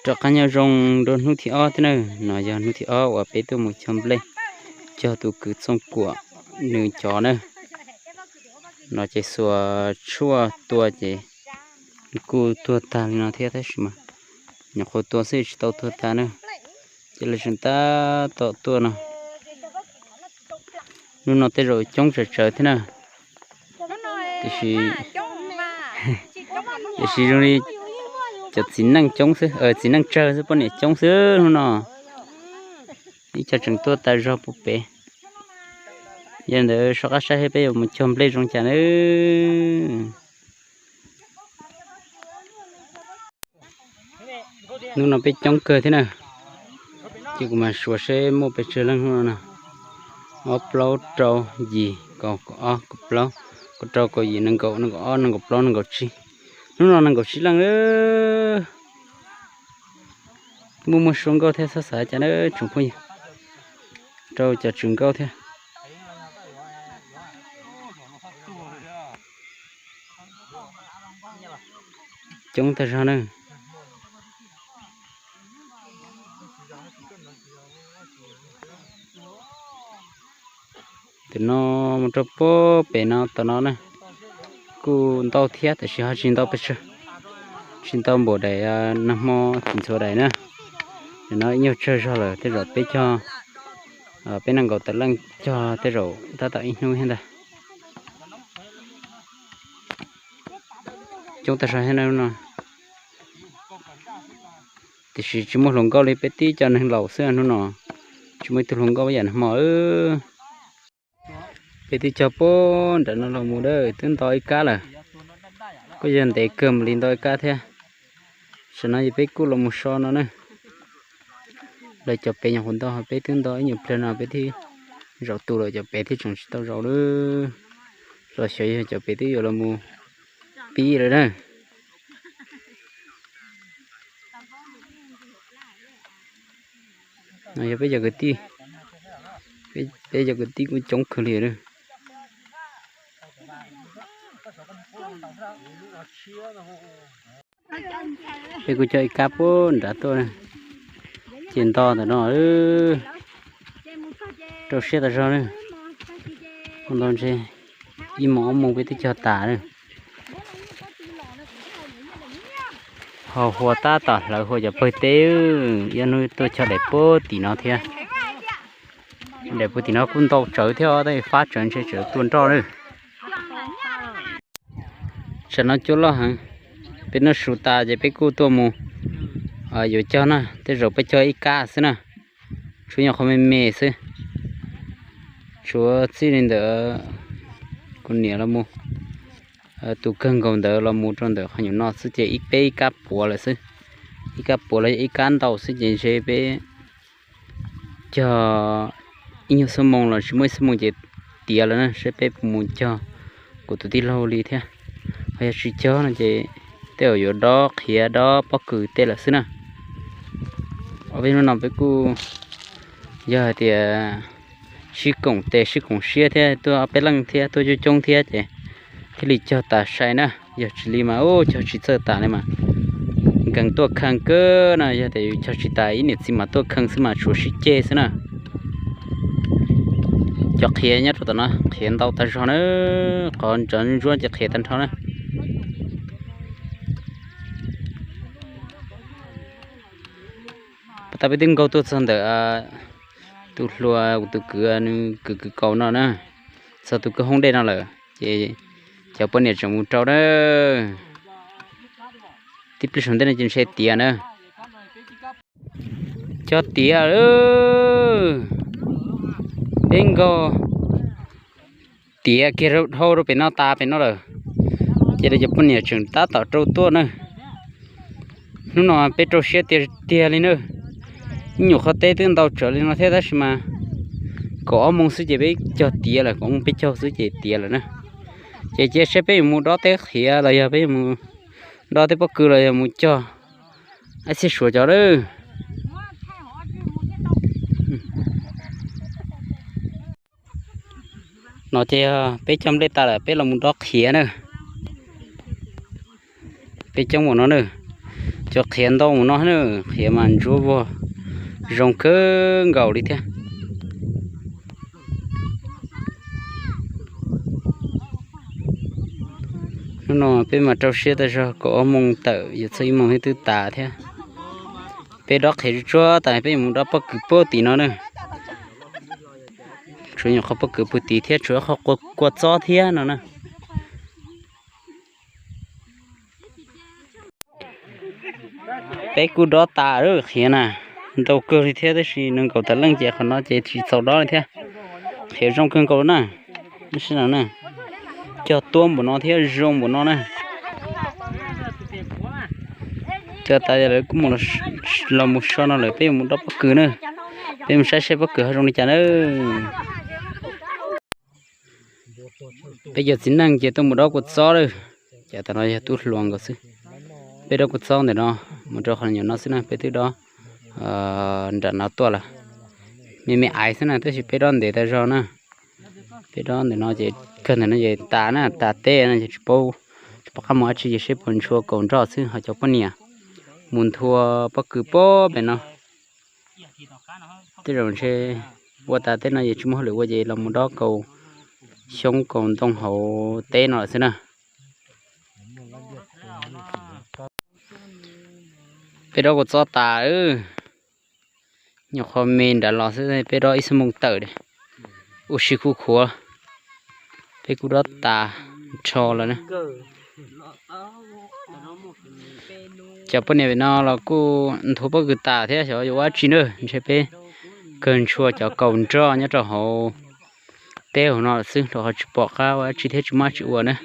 Rov qab nyob zoo rau hnub thib ob thiab na. No yog hnub thib ob uas peb tuaj mus cog nplej, cog tus kwv Txooj Kuam nws cov na. No ces xuas tshuaj tua ces kuj tuag tag li no thiab tab sis mas nyuam qhuav tua xwb tsis tau tuag tag na. Ces lawv tseem tab tom tuaj no. Hnub no tej zaum coob tsawv tsawv thiab na. Tiam sis zoo li cov txiv neej coob xwb, txiv neej tsawg xwb, poj niam coob xwb hnub no. Ib co tseem tuaj tas zog puag pem. Yog li ntawd soj qab saib seb peb yuav mus cog nplej zoo cas nawb. Hnub no peb coob kawg thiab na. Ces kuv mam suav seb muaj pes tsawg leej hnub no na. Ob plaub rau yim kaum ob kaum plaub kaum rau kaum yim nees nkaum nees nkaum ob nees nkaum plaub nees nkaum tsib. Hnub no nees nkaum tsib leej. Muaj muaj suab nkauj thiab, txhob xav cas na tsoom phooj ywg, rau cov tswv nkauj thiab. Coob tag zog na. Tam no mus rau puag pem no tom no na, kuj ntau thiab tab sis ho tsis ntau pes tsawg, tsis ntau npaum daim nag hmo tsis ntxhua daim na. Tam no ib nyuag tsawg zog lawm, tej zaum peb cog, peb nees nkaum tawm leej cog tej zaum tab tom ib hnub thiab ntag. Coob tag zog thiab no. Tiam sis tsis muaj hluas nkauj li, peb tib co neeg laus xwb hnub no, tsis muaj ib tug hluas nkauj ib yam nag hmo. Peb twb cog puag nram no los mus twb nto ib kab lawm, kuj yog ntev kawg mus li nto ib kab thiab. Tam no yog peb kuj los mus so no na. Lawv cov pem nyuam qhuav nto, peb twb nto ib nyuag pliag no peb thiaj zaum tu lawm, cov pem thiaj tseem tsis tau zaum lawm. Los xyov yog cov pem twb yuav los mus pib lawm na. No yog peb cov kwv tij, peb cov kwv tij kuj coob kawg li lawm. Peb kuj cog ib kab puag nrad tuaj, ces nto ntawm no, rau siab tas zog na. Nto ntshe ib moos ob moos peb twb cog tas na. Ho hua tab tom hlawv hua cov pawg teb, ib hnub tuaj cog daim puag tim no thiab. Daim puag tim no kuj ntau tsawv thiab, tab sis fab tsawv ntshe tsawv tuaj nroj lawm. Tam no cua loj heev, peb noj su tas ces peb kuj tuaj mus yuav cog na, tej zaum peb cog ib kab xwb na, tshuav nyuam qhuav me me xwb. Tshuav txij li ntawd kuv niam los mus, tus kawg nkaus ntawd los mus rau ntawm qhov nyuam no xwb ces ib peb ib kab puav lawm xwb. Ib kab puav los yog ib kab ntau xwb ces ntshe peb cog ib nyuag xuab moos los tsis muaj ib xuab moos ces tiav lawm na, saib peb puas mus cog kuv tus tij laug li thiab. Ho yog tsis cog no ces tej zaum yuav dob qhiav dob pob kws tej lawm xwb na. Ob peb hnub no peb kuj yog hais tias sib koom tes sib koom siab thiab, tuaj ob peb leej thiab tuaj coob coob thiab ces thiaj li cog tas sai na. Yog tsis li mas ub cog tsis txawj tas li mas nkees tuaj kheej kawg na. Yog tias yus cog tsis tas ib niam txiv mas tuaj kheej xwb mas tshuav sib ceg xwb na. Cov qhiav nyob rau tom no qhiav ntau tag zog na, qhov ntawd ntsuab ces qhiav tag nrho na. Pas tas peb twb nkaug tuaj txog ntawm tus hluas tus kwv, nws kwv kwv kaus no na, txog tus kwj hoob dej no lawm ces cov poj niam tseem mus rau na. Tib pliag saum ntej no ces ntshe tiav na. Cog tiav lawm. Peb nkaug tiav kiag dhau rau pem no tas pem no lawm, ces lawv cov poj niam tseem tab tom rau tuaj na. Hnub no peb rau siab tiag tiag li na. Ib nyuam qhov teb twb ntau tsawv li no thiab tab sis mas kaum ob moos xwb ces peb cog tiav lawm, kaum ob moos peb caug xwb ces tiav lawm na. Ces cia saib peb yuav mus dob teb qhiav los yog peb yuav mus dob teb pob kws los yog mus cog ib txhia suav cov lawm. No ces peb cog nplej tas lawm peb los mus dob qhiav na. Peb coob npaum no na, Cov qhiav ntau mus no na, qhiav mas ntsuab vog zoo kawg nkaus li thiab. Hnub no peb mas rau siab tas zog, kaum ob moos tawm yuav txog ib moos thiab twb tas thiab. Peb dob qhiav tsuag tsuag tas peb yuav mus dob pob kws puag tim no na. Tshuav nyuam qhuav pob kws puag tim thiab tshuav qhov kua txob thiab no na. Peb kuj dob tas lawm qhiav na, ntau kawg li thiab tab sis nees nkaum tawm leej ces qhov no ces tsis txaus dob li thiab. Qhiav zoo kawg nkaus na, sib no na. Cog tuab npaum no thiab zoo npaum no na. Cog tas lawv kuj los mus so no lawm, peb yuav mus dob pob kws na. Peb mus saib saib pob kws ho zoo li cas na. Peb cov txiv neej ces tuaj mus dob kua txob lawm. Ces tam no yog tub hluas nkaus xwb. Peb dob kua txob ntawm no mus rau qhov nyuam no xwb na, peb twb dob nram no tuaj lawm. Me me aiv xwb na, tab sis peb dob ntev tas zog na. Peb dob ntawm no ces kawg ntawm no ces tas na, tas teb no ces tsis paub, tsis pom qab mus dab tsi ces seb puas ntshua kaus nroj xwb ho cov poj niam mus nthua pob kws puag pem no. Tej zaum ntshe ua tas teb no ces tsis muaj hauj lwm ua ces los mus dob kaus xyoob kaus ntoo hauv teb no lawm xwb na. Peb dob kua txob tas, nyuam qhuav me nrad los xwb, peb dob ib xuab moos tawm, ua si kuj khuav. Peb kuj dob tas nrho lawm na. Cov poj niam pem no los kuj nthua pob kws tas thiab, xyov yuav ua dab tsi na, ntshe peb kawg ntshua cov kaus nroj nyob rau hauv teb hauv no lawm xwb, rau qhov tsis pom qab ua dab tsi thiab tsis muaj dab tsi ua na.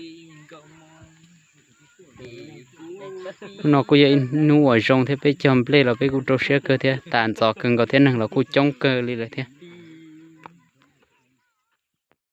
Hnub no kuj yog ib hnub uas zoo thiab, peb cog nplej los peb kuj rau siab kawg thiab, tas ntxov kawg nkaus thiab, neeg los kuj coob kawg li lawm thiab.